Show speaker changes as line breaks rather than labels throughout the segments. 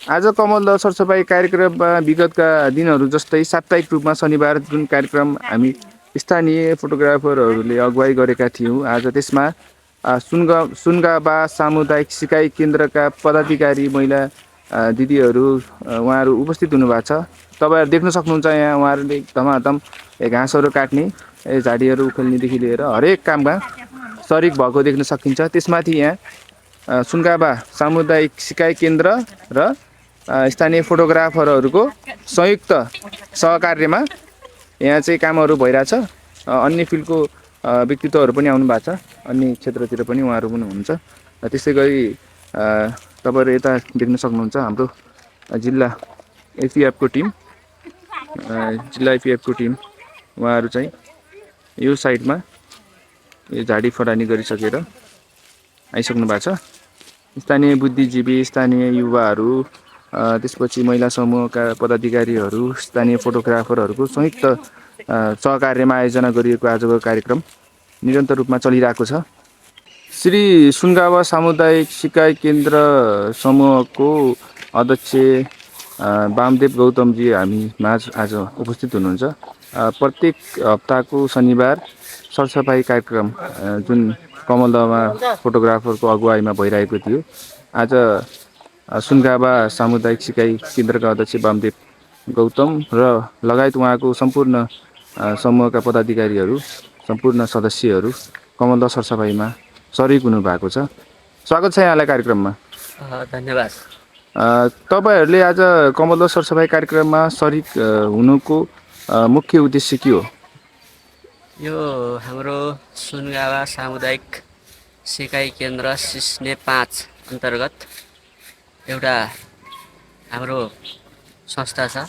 आज कमल दल सरसफाइ कार्यक्रममा विगतका दिनहरू जस्तै साप्ताहिक रूपमा शनिबार जुन कार्यक्रम हामी स्थानीय फोटोग्राफरहरूले अगुवाई गरेका थियौँ, आज त्यसमा सुनगाबा सामुदायिक सिकाइ केन्द्रका पदाधिकारी महिला दिदीहरू उहाँहरू उपस्थित हुनुभएको छ। तपाईँहरू देख्न सक्नुहुन्छ यहाँ उहाँहरूले धमाधम घाँसहरू काट्ने, झाडीहरू उखेल्नेदेखि लिएर हरेक काममा सरिक भएको देख्न सकिन्छ। त्यसमाथि यहाँ सुनगाबा सामुदायिक सिकाइ केन्द्र र स्थानीय फोटोग्राफरहरूको संयुक्त सहकार्यमा यहाँ चाहिँ कामहरू भइरहेछ। अन्य फिल्डको व्यक्तित्वहरू पनि आउनु भएको छ, अन्य क्षेत्रतिर पनि उहाँहरू पनि हुनुहुन्छ। त्यसै गरी तपाईँहरू यता देख्न सक्नुहुन्छ हाम्रो जिल्ला एफिएफको टिम उहाँहरू चाहिँ यो साइडमा यो झाडी फडानी गरिसकेर आइसक्नु भएको छ। स्थानीय बुद्धिजीवी, स्थानीय युवाहरू, त्यसपछि महिला समूहका पदाधिकारीहरू, स्थानीय फोटोग्राफरहरूको संयुक्त सहकार्यमा आयोजना गरिएको आजको कार्यक्रम निरन्तर रूपमा चलिरहेको छ। श्री सुनगाबा सामुदायिक सिकाइ केन्द्र समूहको अध्यक्ष वामदेव गौतमजी हामी माझ आज उपस्थित हुनुहुन्छ। प्रत्येक हप्ताको शनिबार सरसफाइ कार्यक्रम जुन कमलदहमा फोटोग्राफरको अगुवाईमा भइरहेको थियो, आज सुनगाबा सामुदायिक सिकाइ केन्द्रका अध्यक्ष वामदेव गौतम र लगायत उहाँको सम्पूर्ण समूहका पदाधिकारीहरू, सम्पूर्ण सदस्यहरू कमलदह सरसफाइमा सरिक हुनु भएको छ। स्वागत छ यहाँलाई कार्यक्रममा।
धन्यवाद।
तपाईँहरूले आज कमलदह सरसफाइ कार्यक्रममा सरिक हुनुको मुख्य उद्देश्य के हो?
यो हाम्रो सुनगाबा सामुदायिक सिकाइ केन्द्र सिस्ने 5 अन्तर्गत एउटा हाम्रो संस्था छ,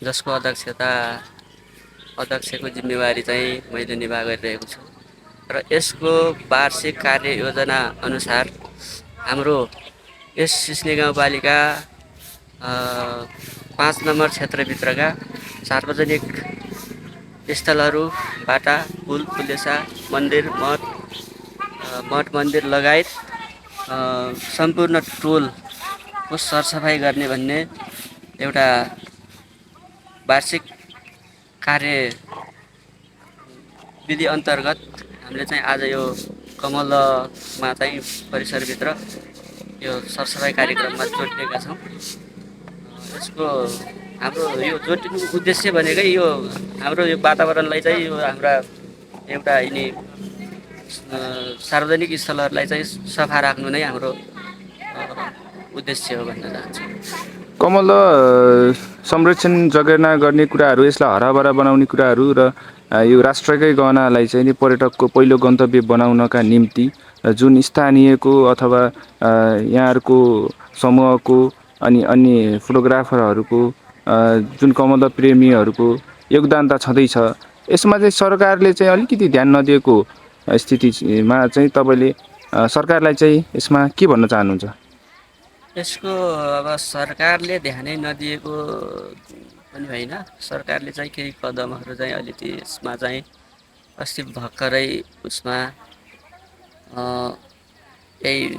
जसको अध्यक्षको जिम्मेवारी चाहिँ मैले निर्वाह गरिरहेको छु र यसको वार्षिक कार्ययोजना अनुसार हाम्रो यस सिस्ने गाउँपालिका 5 नम्बर क्षेत्रभित्रका सार्वजनिक स्थलहरूबाट पुल, पुलेसा, मन्दिर, मठ मन्दिर लगायत सम्पूर्ण टोलको सरसफाइ गर्ने भन्ने एउटा वार्षिक कार्यविधि अन्तर्गत हामीले चाहिँ आज यो कमलमा चाहिँ परिसरभित्र यो सरसफाइ कार्यक्रममा जोडिएका छौँ। यसको हाम्रो यो जोडिनु उद्देश्य भनेकै यो हाम्रो यो वातावरणलाई चाहिँ यो हाम्रा एउटा यिनी सार्वजनिक स्थलहरूलाई चाहिँ सफा राख्नु नै हाम्रो उद्देश्य हो भन्न चाहन्छु।
कमलदह संरक्षण जगेर्ना गर्ने कुराहरू, यसलाई हराभरा बनाउने कुराहरू र यो राष्ट्रकै गहनालाई चाहिँ नि पर्यटकको पहिलो गन्तव्य बनाउनका निम्ति जुन स्थानीयको अथवा यहाँहरूको समूहको अनि अन्य फोटोग्राफरहरूको जुन कमलदह प्रेमीहरूको योगदान त छँदैछ, यसमा चाहिँ सरकारले चाहिँ अलिकति ध्यान नदिएको स्थितिमा चाहिँ तपाईँले सरकारलाई चाहिँ यसमा के भन्न चाहनुहुन्छ?
यसको अब सरकारले ध्यानै नदिएको पनि होइन, सरकारले चाहिँ केही कदमहरू चाहिँ अलिकति यसमा चाहिँ अस्ति भर्खरै उसमा यही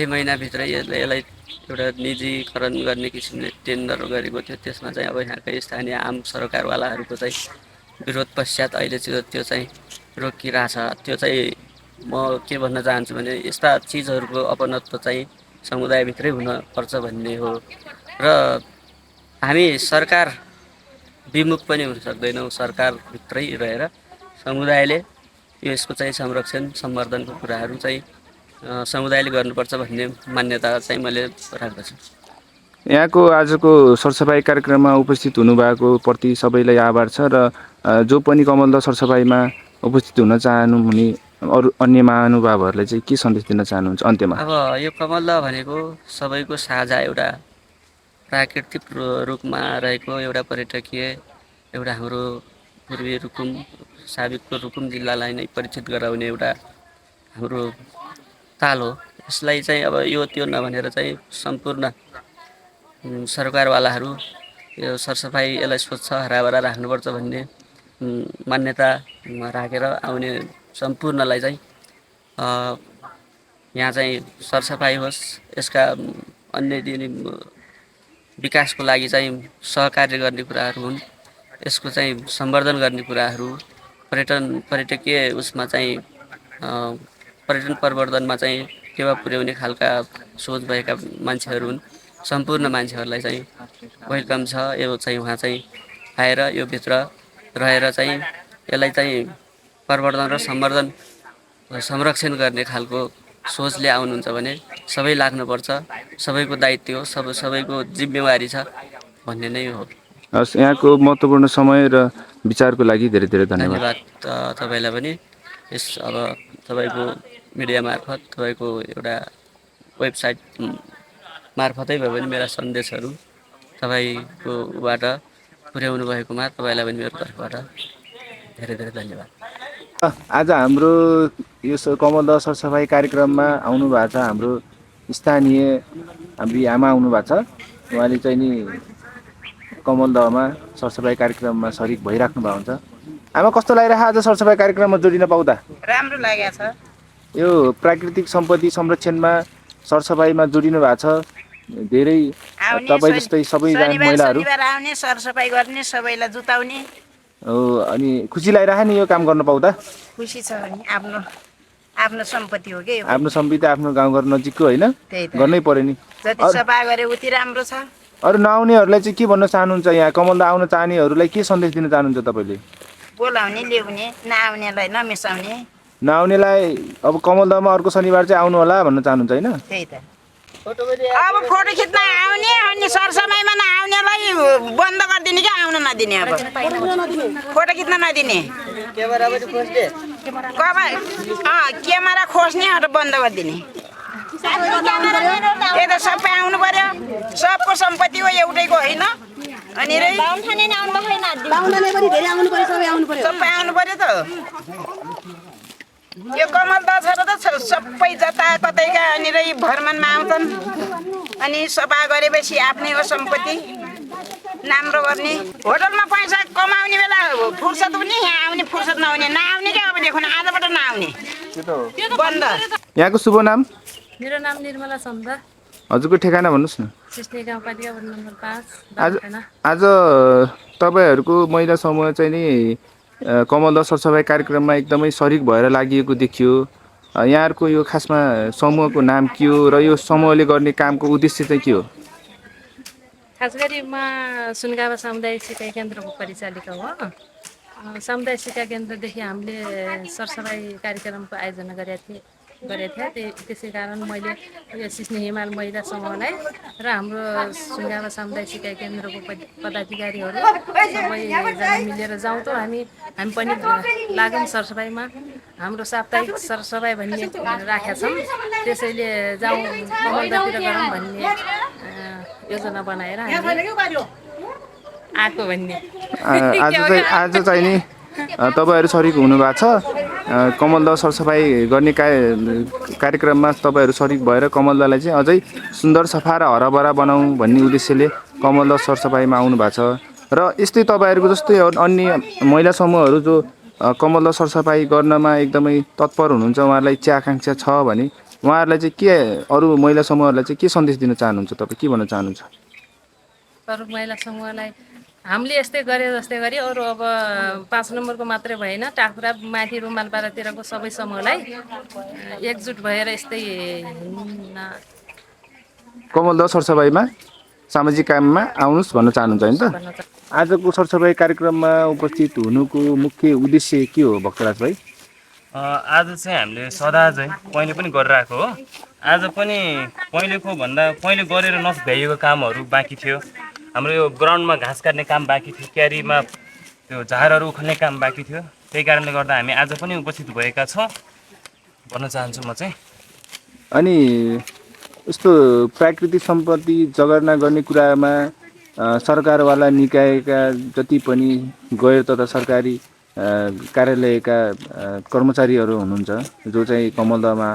महिनाभित्रै यसलाई एउटा निजीकरण गर्ने किसिमले टेन्डर गरेको थियो। त्यसमा चाहिँ अब यहाँकै स्थानीय आम सरकारवालाहरूको चाहिँ विरोध पश्चात अहिले चाहिँ त्यो चाहिँ रोकिरहेछ। त्यो चाहिँ म के भन्न चाहन्छु भने यस्ता चिजहरूको अपनत्व चाहिँ समुदायभित्रै हुनपर्छ भन्ने हो र हामी सरकार विमुख पनि हुन सक्दैनौँ। सरकारभित्रै रहेर समुदायले यसको चाहिँ संरक्षण सम्वर्धनको कुराहरू चाहिँ समुदायले गर्नुपर्छ भन्ने मान्यता चाहिँ मैले राख्दछु।
यहाँको आजको सरसफाइ कार्यक्रममा उपस्थित हुनुभएको प्रति सबैलाई आभार छ र जो पनि कमलदह सरसफाइमा उपस्थित हुन चाहनुहुने अरू अन्य महानुभावहरूलाई चाहिँ के सन्देश दिन चाहनुहुन्छ अन्त्यमा?
अब यो कमलदह भनेको सबैको साझा एउटा प्राकृतिक रूपमा रहेको एउटा पर्यटकीय एउटा हाम्रो पूर्वी रुकुम साबिकको रुकुम जिल्लालाई नै परिचित गराउने एउटा हाम्रो ताल हो। यसलाई चाहिँ अब यो त्यो नभनेर चाहिँ सम्पूर्ण सरकारवालाहरू यो सरसफाइ यसलाई स्वच्छ हराभरा राख्नुपर्छ भन्ने मान्यता राखेर आउने सम्पूर्णलाई चाहिँ यहाँ चाहिँ सरसफाइ होस्, यसका अन्य दिने विकासको लागि चाहिँ सहकार्य गर्ने कुराहरू हुन्। यसको चाहिँ सम्वर्धन गर्ने कुराहरू पर्यटकीय उसमा चाहिँ पर्यटन प्रवर्धनमा चाहिँ टेवा पुर्याउने खालका सोच भएका मान्छेहरू हुन्। सम्पूर्ण मान्छेहरूलाई चाहिँ वेलकम छ। यो चाहिँ उहाँ चाहिँ आएर यो भित्र रहेर चाहिँ यसलाई चाहिँ प्रवर्धन र संरक्षण गर्ने खालको सोचले आउनुहुन्छ भने सबै लाग्नुपर्छ। सबैको दायित्व हो, सबैको जिम्मेवारी छ भन्ने नै हो।
हस्, यहाँको महत्त्वपूर्ण समय र विचारको लागि धेरै धेरै धन्यवाद।
धन्यवाद तपाईँलाई पनि। यस अब तपाईँको मिडिया मार्फत, तपाईँको एउटा वेबसाइट मार्फतै भए पनि मेरा सन्देशहरू तपाईँको बाट पुर्याउनु भएकोमा तपाईँलाई पनि मेरो तर्फबाट धेरै धेरै धन्यवाद।
आज हाम्रो यो कमलदह सरसफाइ कार्यक्रममा आउनु भएको छ हाम्रो स्थानीय हाम्रो आमा आउनु भएको छ। उहाँले चाहिँ नि कमलदहमा सरसफाइ कार्यक्रममा सरिक भइराख्नु भएको हुन्छ। आमा, कस्तो लागिरहेको आज सरसफाइ कार्यक्रममा जोडिन पाउँदा?
राम्रो लागेको छ।
यो प्राकृतिक सम्पत्ति संरक्षणमा सरसफाइमा जोडिनु भएको छ। धेरै तपाईँ जस्तै सबैजना महिलाहरू
आउने, सरसफाइ गर्ने, सबैलाई जुटाउने।
अनि खुसी लागिरह नि यो काम गर्न पाउँदा?
खुसी छ नि, आफ्नो सम्पत्ति हो कि।
आफ्नो सम्पत्ति आफ्नो गाउँघर नजिकको होइन,
त्यही त
गर्नै पर्यो नि।
जति सफा गरे उति राम्रो छ।
अरू नआउनेहरूलाई चाहिँ के भन्न चाहनुहुन्छ? यहाँ कमलदह आउन चाहनेहरूलाई के सन्देश दिन चाहनुहुन्छ तपाईँले?
बोलाउने, ल्याउने, नआउनेलाई नमिसाउने।
नआउनेलाई अब कमलदहमा अर्को शनिबार चाहिँ आउनु होला भन्न चाहनुहुन्छ होइन?
त्यही त। अब फोटो खिच्न आउने अनि सरसफाइमा नआउनेलाई बन्द गरिदिने कि आउन नदिने। अब फोटो खिच्न नदिने, क्यामेरा खोज्नेहरू बन्द गरिदिने। त्यही त, सबै आउनु पर्यो। सबको सम्पत्ति हो, एउटैको होइन। अनि सबै आउनु पर्यो त। यो कमलदह छ र त सबै जताकतैका अनि भ्रमणमा आउँछन्। अनि सफा गरेपछि आफ्नै हो सम्पत्ति, राम्रो गर्ने। होटलमा पैसा कमाउने बेला फुर्सद हुने, यहाँ आउने फुर्सद नहुने। नआउने क्या अब देखुन, आजबाट नआउने बन्द।
यहाँको शुभ नाम?
मेरो नाम निर्मला चन्द।
हजुरको ठेगाना भन्नुहोस् न।
सिस्ने गाउँपालिका वार्ड नम्बर 5।
आज तपाईँहरूको महिला समूह चाहिँ नि कमलदह सरसफाइ कार्यक्रममा एकदमै सरिक भएर लागिएको देखियो। यहाँहरूको यो खासमा समूहको नाम के हो र यो समूहले गर्ने कामको उद्देश्य चाहिँ के हो?
खास गरी म सुनगावा सामुदायिक सिकाइ केन्द्रको परिचालिका हो। सामुदायिक सिकाइ केन्द्रदेखि हामीले सरसफाइ कार्यक्रमको आयोजना गरेका थिएँ। त्यसै कारण मैले यो सिस्ने हिमाल महिला समूहलाई र हाम्रो सुनगावा सामुदायिक सिकाइ केन्द्रको पदाधिकारीहरू सबैजना मिलेर जाउँ त हामी पनि लागौँ सरसफाइमा। हाम्रो साप्ताहिक सरसफाइ भन्ने राखेका छौँ। त्यसैले जाउँ कमलदहतिर गरौँ भन्ने योजना बनाएर आएको भन्ने।
आज चाहिँ नि तपाईँहरू सरिक हुनुभएको छ। कमलदह सरसफाइ गर्ने कार्यक्रममा तपाईँहरू सरिक भएर कमलदहलाई चाहिँ अझै सुन्दर, सफा र हराभरा बनाऊँ भन्ने उद्देश्यले कमलदह सरसफाइमा आउनु भएको छ। र यस्तै तपाईँहरूको जस्तै अन्य महिला समूहहरू जो कमलदह सरसफाइ गर्नमा एकदमै तत्पर हुनुहुन्छ, उहाँहरूलाई इच्छा आकाङ्क्षा छ भने उहाँहरूलाई चाहिँ के, अरू महिला समूहहरूलाई चाहिँ के सन्देश दिन चाहनुहुन्छ? तपाईँ के भन्न चाहनुहुन्छ?
अरू महिला समूहलाई हामीले यस्तै गरे जस्तै गरी अरू अब 5 नम्बरको मात्रै भएन, टाकुरा माथि रुमालपाडातिरको सबै समूहलाई एकजुट भएर यस्तै
कमलदह सरसफाइमा सामाजिक काममा आउनुहोस् भन्न चाहनुहुन्छ होइन त? आजको सरसफाइ कार्यक्रममा उपस्थित हुनुको मुख्य उद्देश्य के हो भक्तराज भाइ?
आज चाहिँ हामीले सदा चाहिँ पहिले पनि गरिरहेको हो। आज पनि पहिलेको भन्दा पहिले गरेर नभ्याइएको कामहरू बाँकी थियो। हाम्रो यो ग्राउन्डमा घाँस काट्ने काम बाँकी थियो, क्यारीमा त्यो झारहरू उखाल्ने काम बाँकी थियो। त्यही कारणले गर्दा हामी आज पनि उपस्थित भएका छौँ भन्न चाहन्छु म चाहिँ।
अनि यस्तो प्राकृतिक सम्पत्ति जगर्ना गर्ने कुरामा सरकारवाला निकायका जति पनि गैर तथा सरकारी कार्यालयका कर्मचारीहरू हुनुहुन्छ, जो चाहिँ कमलदहमा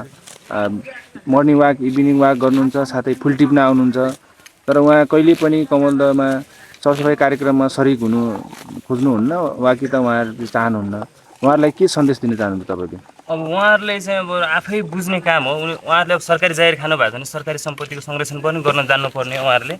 मर्निङ वाक, इभिनिङ वाक गर्नुहुन्छ, साथै फुल टिप्न आउनुहुन्छ, तर उहाँ कहिले पनि कमलदहमा सरसफाइ कार्यक्रममा सरिक हुनु खोज्नुहुन्न वा कि त उहाँहरूले चाहनुहुन्न। उहाँहरूलाई के सन्देश दिन चाहनुहुन्छ तपाईँले?
अब उहाँहरूले चाहिँ अब आफै बुझ्ने काम हो। उहाँहरूले अब सरकारी जागिर खानु भएको छ भने सरकारी सम्पत्तिको संरक्षण पनि गर्न जान्नुपर्ने उहाँहरूले।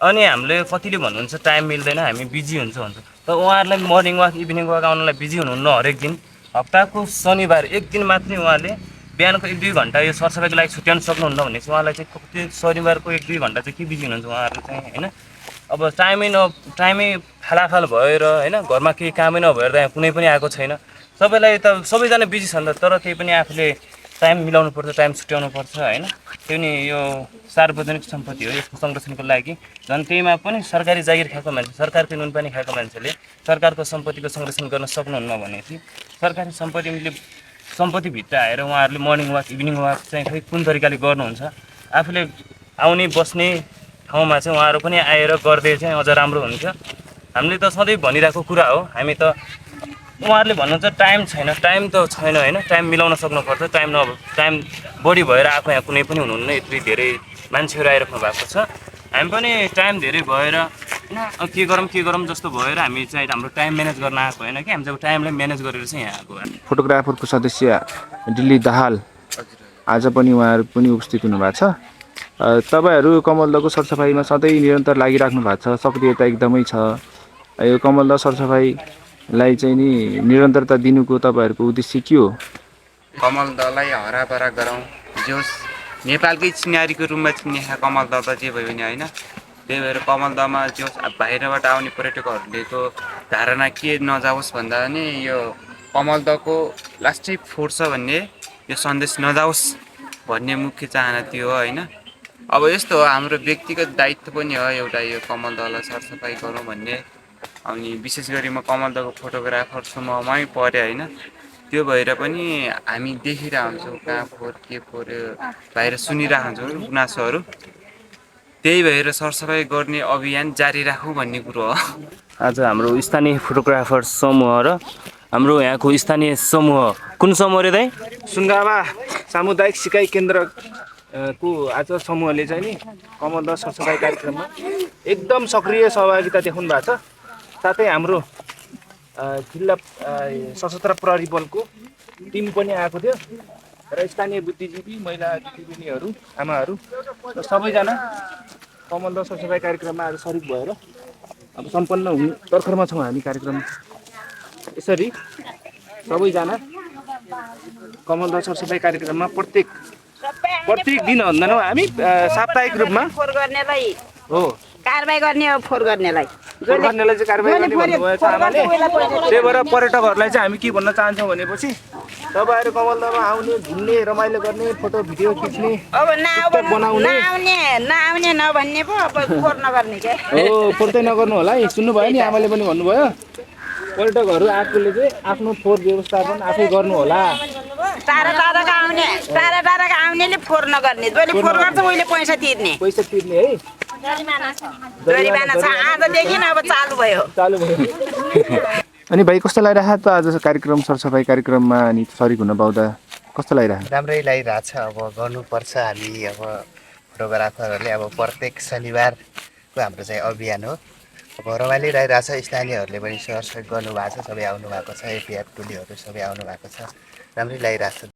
अनि हामीले कतिले भन्नुहुन्छ टाइम मिल्दैन, हामी बिजी हुन्छ भन्छ। तर उहाँहरूलाई मर्निङ वाक इभिनिङ वाक आउनलाई बिजी हुनुहुन्न हरेक दिन। हप्ताको शनिबार एक दिन मात्रै उहाँले बिहानको 1-2 घन्टा यो सरसफाइको लागि छुट्याउन सक्नुहुन्न भने चाहिँ उहाँलाई चाहिँ त्यो शनिबारको 1-2 घन्टा चाहिँ के बिजी हुनुहुन्छ उहाँहरू चाहिँ होइन। अब टाइमै फालाफाल भएर होइन, घरमा केही कामै नभएर त यहाँ कुनै पनि आएको छैन। सबैलाई त सबैजना बिजी छन् त, तर त्यही पनि आफूले टाइम मिलाउनु पर्छ, टाइम छुट्याउनु पर्छ होइन। त्यो नि यो सार्वजनिक सम्पत्ति हो, यसको संरक्षणको लागि झन् त्यहीमा पनि सरकारी जागिर खाएको मान्छे, सरकारको नुनपानी खाएको मान्छेले सरकारको सम्पत्तिको संरक्षण गर्न सक्नुहुन्न भने चाहिँ सरकारी सम्पत्तिभित्र आएर उहाँहरूले मर्निङ वाक इभिनिङ वाक चाहिँ खै कुन तरिकाले गर्नुहुन्छ। आफूले आउने बस्ने ठाउँमा चाहिँ उहाँहरू पनि आएर गर्दै चाहिँ अझ राम्रो हुन्थ्यो। हामीले त सधैँ भनिरहेको कुरा हो, हामी त उहाँहरूले भन्नुहुन्छ टाइम छैन, टाइम त छैन होइन, टाइम मिलाउन सक्नुपर्छ। टाइम बढी भएर आएको यहाँ कुनै पनि हुनुहुन्न, यति धेरै मान्छेहरू आइराख्नु भएको छ। हामी पनि टाइम धेरै भएर होइन के गरौँ जस्तो भएर हामी चाहिँ हाम्रो टाइम म्यानेज गर्न आएको होइन कि, हामी चाहिँ टाइमलाई म्यानेज गरेर चाहिँ यहाँ आएको।
फोटोग्राफरको सदस्य दिल्ली दाहाल आज पनि उहाँहरू पनि उपस्थित हुनुभएको छ। तपाईँहरू कमलदहको सरसफाइमा सधैँ निरन्तर लागिराख्नु भएको छ, सक्रियता एकदमै छ। यो कमलदह सरसफाइलाई चाहिँ नि निरन्तरता दिनुको तपाईँहरूको उद्देश्य के हो?
कमलदहलाई हराभरा गराउँ, जोस् नेपालकै चिनारीको रूपमा चिन्ने कमलदह त जे भयो नि होइन। त्यही भएर कमलदहमा जोस् बाहिरबाट आउने पर्यटकहरूको धारणा के नजाओस् भन्दा पनि यो कमलदहको लास्टै फोर्छ भन्ने यो सन्देश नजाओस् भन्ने मुख्य चाहना त्यो हो होइन। अब यस्तो हो, हाम्रो व्यक्तिगत दायित्व पनि हो एउटा यो कमलदहलाई सरसफाइ गरौँ भन्ने। अनि विशेष गरी म कमलदहको फोटोग्राफर समूहमै परेँ होइन। त्यो भएर पनि हामी देखिरहेको हुन्छौँ कहाँ फोहोर के फोहोर बाहिर सुनिरहेको हुन्छौँ गुनासोहरू। त्यही भएर सरसफाइ गर्ने अभियान जारी राखौँ भन्ने कुरो हो।
आज हाम्रो स्थानीय फोटोग्राफर समूह र हाम्रो यहाँको स्थानीय समूह, कुन समूह रे दाइ?
सुनगावा सामुदायिक सिकाइ केन्द्र को आज समूहले चाहिँ नि कमलदह सरसफाइ कार्यक्रममा एकदम सक्रिय सहभागिता देखाउनु भएको छ। साथै हाम्रो जिल्ला सशस्त्र प्रहरी बलको टिम पनि आएको थियो र स्थानीय बुद्धिजीवी महिला दिदीबहिनीहरू आमाहरू र सबैजना कमलदह सरसफाइ कार्यक्रममा आज सरिक भएर अब सम्पन्न हुने तर्खरमा छौँ हामी। कार्यक्रम यसरी सबैजना कमलदह सरसफाइ कार्यक्रममा प्रत्येक दिन भन्दैनौँ हामी, साप्ताहिक रूपमा
फोहोर गर्नेलाई
हो
कारबाही गर्ने हो, फोहोर गर्नेलाई
चाहिँ कारबाही गर्ने भन्नुभएको छ आमाले। त्यही भएर पर्यटकहरूलाई चाहिँ हामी के भन्न चाहन्छौँ भनेपछि तपाईँहरू कमलदहमा आउने, घुम्ने, रमाइलो गर्ने, फोटो भिडियो खिच्ने,
अब
टिकटक बनाउने,
नआउने नभन्ने पो अब फोहोर नगर्ने के
हो फोहोर चाहिँ नगर्नु होला है। सुन्नुभयो नि, आमाले पनि भन्नुभयो पर्यटकहरू आएकोले चाहिँ आफ्नो फोहोर व्यवस्थापन आफै गर्नु होला।
टाढाका आउनेले फोहोर नगर्ने, जसले फोहोर गर्छ उहिले पैसा तिर्ने
है,
जरिमाना छ। आजदेखि अब चालु भयो।
अनि भाइ कस्तो लागिरहेको त आज कार्यक्रम सरसफाइ कार्यक्रममा अनि सरिक हुन पाउँदा कस्तो लागिरहेको?
राम्रै लागिरहेछ। अब गर्नुपर्छ हामी अब फोटोग्राफरहरूले अब प्रत्येक शनिबारको हाम्रो चाहिँ अभियान हो। अब रमाइलो लागिरहेछ। स्थानीयहरूले पनि सहयोग गर्नुभएको छ, सबै आउनु भएको छ, एपिएफ टोलीहरू सबै आउनु भएको छ, राम्रै लागिरहेछ।